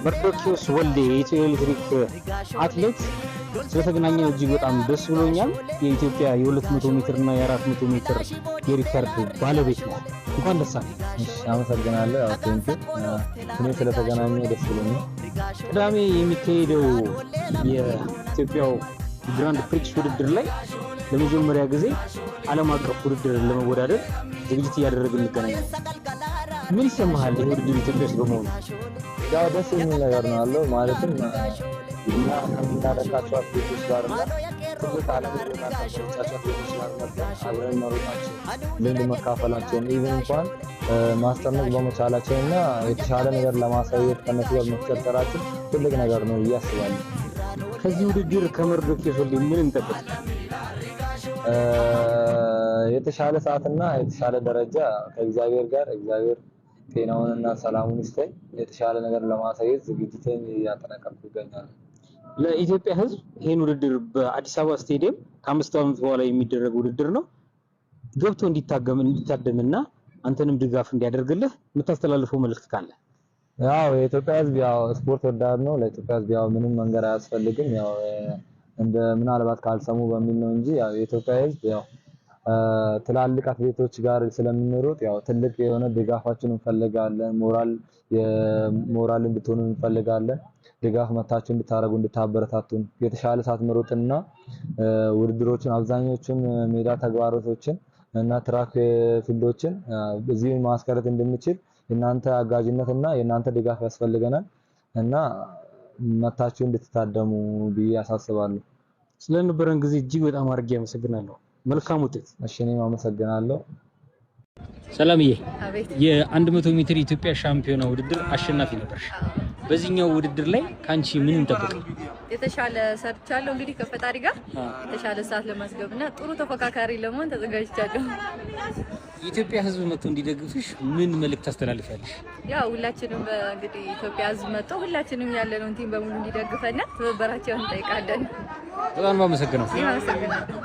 መርዶኪዎስ ወልዴ የኢትዮ ኤሌክትሪክ አትሌት፣ ስለተገናኘን እጅግ በጣም ደስ ብሎኛል። የኢትዮጵያ የ200 ሜትር እና የ400 ሜትር የሪከርድ ባለቤት ነው። እንኳን ደስ አለህ። እሺ፣ አመሰግናለሁ። ያው thank you፣ እኔ ስለተገናኘ ደስ ብሎኛል። ቅዳሜ የሚካሄደው የኢትዮጵያው Grand Prix ውድድር ላይ ለመጀመሪያ ጊዜ ዓለም አቀፍ ውድድር ለመወዳደር ዝግጅት እያደረግን እንገናኛለን። ምን ይሰማሃል ይህ ውድድር ኢትዮጵያ ውስጥ በመሆኑ? ያው ደስ የሚል ነገር ነው ያለው፣ ማለትም እኛ ከምናደንቃቸው አትሌቶች ጋር እና ትልቅ ዓለም ከምንጫቸው አትሌቶች ጋር መጥተን አብረን መሮጣችን፣ ልምድ መካፈላቸውን፣ even እንኳን ማስጨነቅ በመቻላችን እና የተሻለ ነገር ለማሳየት ከነሱ ጋር መፍጨርጨራችን ትልቅ ነገር ነው ብዬ አስባለሁ። ከዚህ ውድድር ከመርዶኪዎስ ወልዴ ምን እንጠብቅ? የተሻለ ሰዓትና የተሻለ ደረጃ፣ ከእግዚአብሔር ጋር፣ እግዚአብሔር ጤናውንና ሰላሙን ይስጠኝ። የተሻለ ነገር ለማሳየት ዝግጅቴን እያጠናቀቅኩ ይገኛል። ለኢትዮጵያ ሕዝብ ይህን ውድድር በአዲስ አበባ ስቴዲየም ከ5 ዓመት በኋላ የሚደረግ ውድድር ነው፣ ገብቶ እንዲታገም እንዲታደምና አንተንም ድጋፍ እንዲያደርግልህ የምታስተላልፈው መልእክት ካለ? ያው የኢትዮጵያ ሕዝብ ያው ስፖርት ወዳድ ነው። ለኢትዮጵያ ሕዝብ ያው ምንም መንገር አያስፈልግም። ያው እንደ ምናልባት ካልሰሙ በሚል ነው እንጂ ያው የኢትዮጵያ ሕዝብ ያው ትላልቅ አትሌቶች ጋር ስለምንሮጥ ያው ትልቅ የሆነ ድጋፋችሁን እንፈልጋለን። ሞራል የሞራል እንድትሆኑ እንፈልጋለን። ድጋፍ መታችሁ እንድታደርጉ፣ እንድታበረታቱን፣ የተሻለ ሰዓት መሮጥና ውድድሮችን፣ አብዛኞቹን ሜዳ ተግባራቶችን እና track field ኦችን እዚህ ማስቀረት እንድንችል የእናንተ አጋዥነት እና የእናንተ ድጋፍ ያስፈልገናል እና መታችሁ እንድትታደሙ ብዬ አሳስባለሁ። ስለነበረን ጊዜ እጅግ በጣም አድርጌ አመሰግናለሁ። መልካም ውጤት። እሺ፣ እኔም አመሰግናለሁ። ሰላምዬ፣ አቤት። የ100 ሜትር ኢትዮጵያ ሻምፒዮና ውድድር አሸናፊ ነበርሽ። በዚህኛው ውድድር ላይ ከአንቺ ምን እንጠብቅ? የተሻለ ሰርቻለሁ። እንግዲህ ከፈጣሪ ጋር የተሻለ ሰዓት ለማስገብና ጥሩ ተፎካካሪ ለመሆን ተዘጋጅቻለሁ። የኢትዮጵያ ሕዝብ መጥቶ እንዲደግፍሽ ምን መልእክት ታስተላልፊያለሽ? ያው ሁላችንም እንግዲህ ኢትዮጵያ ሕዝብ መጥቶ ሁላችንም ያለነውን team በሙሉ እንዲደግፈና ትብብራቸውን እንጠይቃለን። በጣም ነው የማመሰግነው። እኔም አመሰግናለሁ።